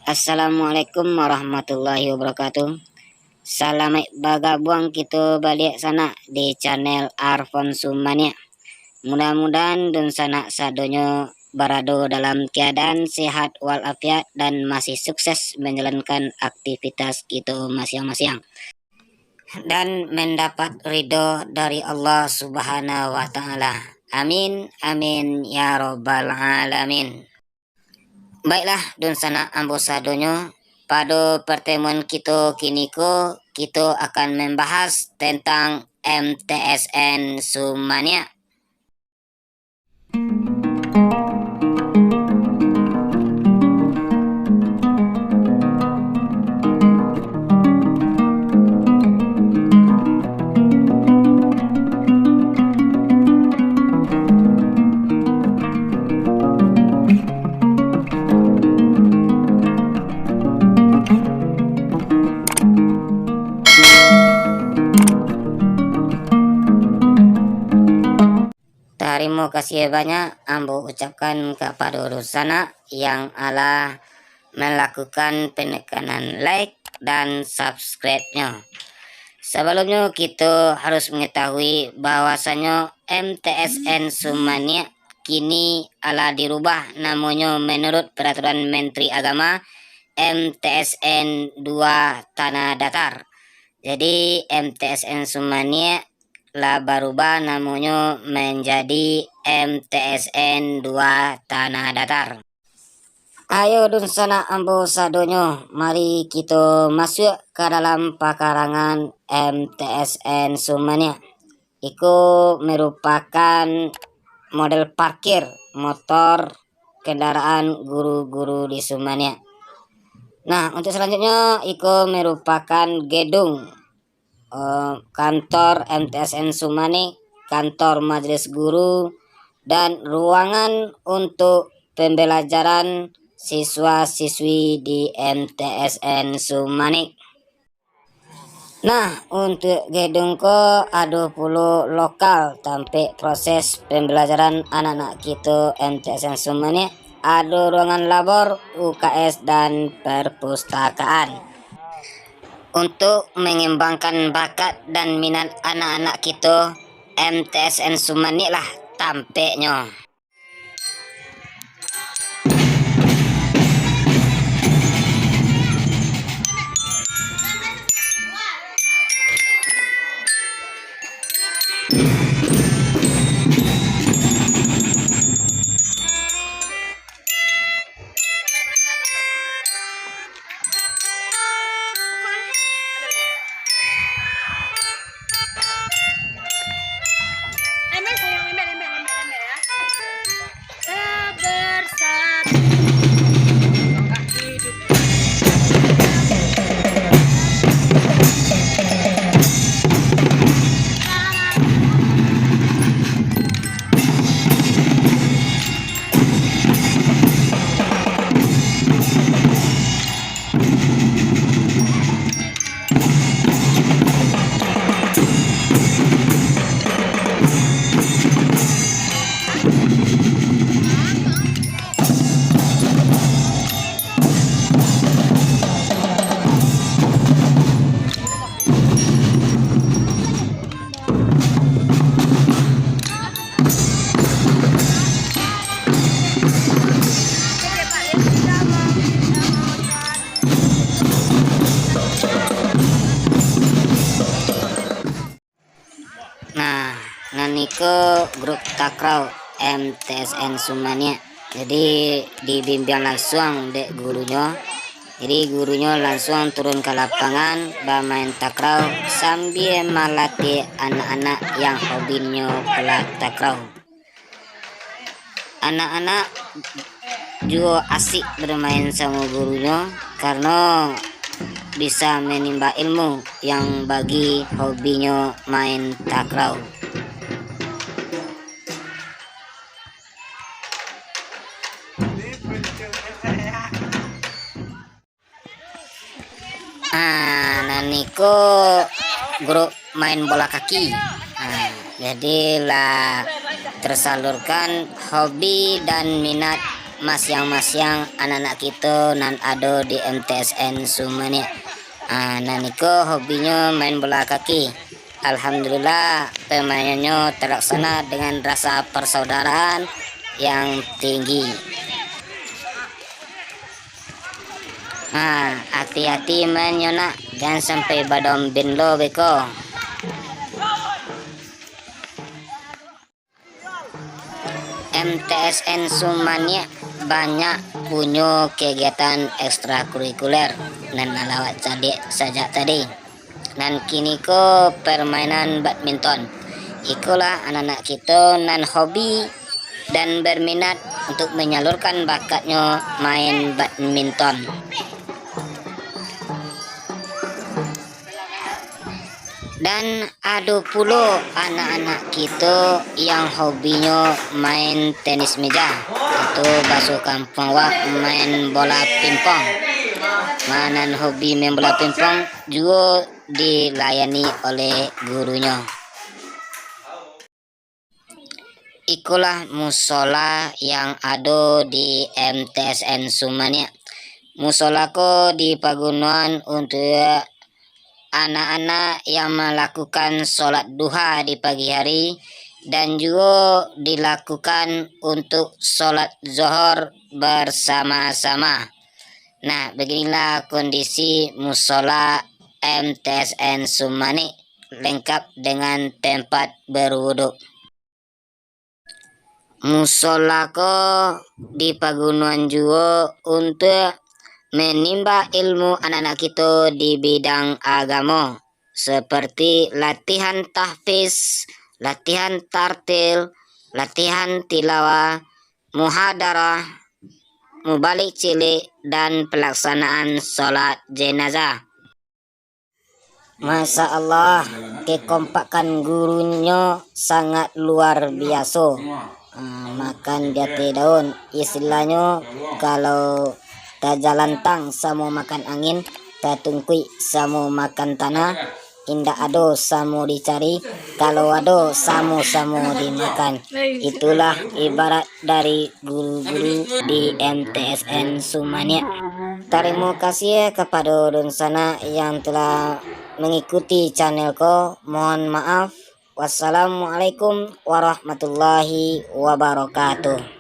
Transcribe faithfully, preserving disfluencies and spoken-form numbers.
Assalamualaikum warahmatullahi wabarakatuh. Salamaik bagabuang kito baliak sanak di channel Arfon Sumaniak. Mudah-mudahan dunsanak sadonyo barado dalam keadaan sehat walafiat dan masih sukses menjalankan aktivitas kito masiang-masiang. Dan mandapat ridho dari Allah Subhanahu wa Ta'ala. Amin, amin, ya Rabbal Alamin. Baiklah, dunsanak ambo sadonyo, pado partemuan kito kiniko, kito akan mambahas tentang M T S N Sumaniak. Tarimo kasih banyak ambo ucapkan kapado dunsanak yang alah melakukan penekanan like dan subscribe-nyo. Sabalumnyo, kito harus mangatahui bahwasanyo M T S N Sumaniak kini alah dirubah namonyo manurut Peraturan Menteri Agama, M T S N dua Tanah Datar. Jadi, M T S N Sumaniak lah barubah namonyo manjadi M T S N dua Tanah Datar. Ayo dunsanak ambo sadonyo, mari kito masuak ka dalam pakarangan M T S N Sumaniak. Iko merupakan model parkir motor kendaraan guru-guru di Sumaniak. Nah, untuk selanjutnya, iko merupakan gedung eh, kantor M T S N Sumaniak, kantor majelis guru, dan ruangan untuk pembelajaran siswa-siswi di M T S N Sumaniak. Nah, untuk gedung ko ado pulo lokal tampek proses pembelajaran anak-anak kito M T S N Sumaniak, ado ruangan labor, U K S, dan perpustakaan. Untuk mengembangkan bakat dan minat anak-anak kito, M T S N Sumaniak lah tampeknyo. Lembek sayang, lembek, lembek, lembek, lembek, ya. Bersatu hidup. Nah, nan iko grup takraw M T S N Sumaniak. Jadi, dibimbiang lansuang dek gurunyo. Jadi, gurunyo lansuang turun ka lapangan bamain takraw sambia malatih anak-anak yang hobinyo pula takraw. Anak-anak juo asik bermain samo gurunyo, karano bisa manimba ilmu yang bagi hobinyo main takraw. Ah, nan iko grup main bola kaki. Ah, jadi lah tersalurkan hobi dan minat masiang-masiang anak-anak kito nan ado di M T S N Sumanik. Ah, nan iko hobinyo main bola kaki. Alhamdulillah, permainannyo terlaksana dengan rasa persaudaraan yang tinggi. Ha, hati-hati main nyo nak, jan sampai badombin lo beko. M T S N Sumanik banyak punyo kegiatan ekstrakurikuler nan lah awak caliak sajak tadi. Nan kiniko permainan badminton. Ikolah anak-anak kito nan hobi dan berminat untuk menyalurkan bakatnyo main badminton. Dan ado pulo anak-anak kito yang hobinyo main tenis meja, atau baso kampuang wak main bola pingpong. Nan hobi main bola pingpong juo dilayani oleh gurunyo. Ikolah musola yang ado di M T S N Sumanik. Musola ko dipagunoan untuak anak-anak yang malakukan solat duha di pagi hari, dan juo dilakukan untuak solat zohor bersama-sama. Nah, beginilah kondisi musola M T S N Sumanik, lengkap dengan tempat berwuduk. Musola ko dipagunoan juo untuak menimba ilmu anak-anak kito di bidang agamo, seperti latihan tahfiz, latihan tartil, latihan tilawah, muhadarah, mubalik cilik, dan pelaksanaan solat jenazah. Masya Allah, kekompakan gurunyo sangat luar biaso. Ah, makan di ateh daun, istilahnyo, kalau tajalantang samo makan angin, tatungkuik samo makan tanah, indak ado samo dicari, kalau ado samo-samo dimakan. Itulah ibarat dari guru-guru di M T S N Sumanik. Tarimo kasih kapado dunsanak yang telah mengikuti channel ko. Mohon maaf. Wassalamualaikum warahmatullahi wabarakatuh.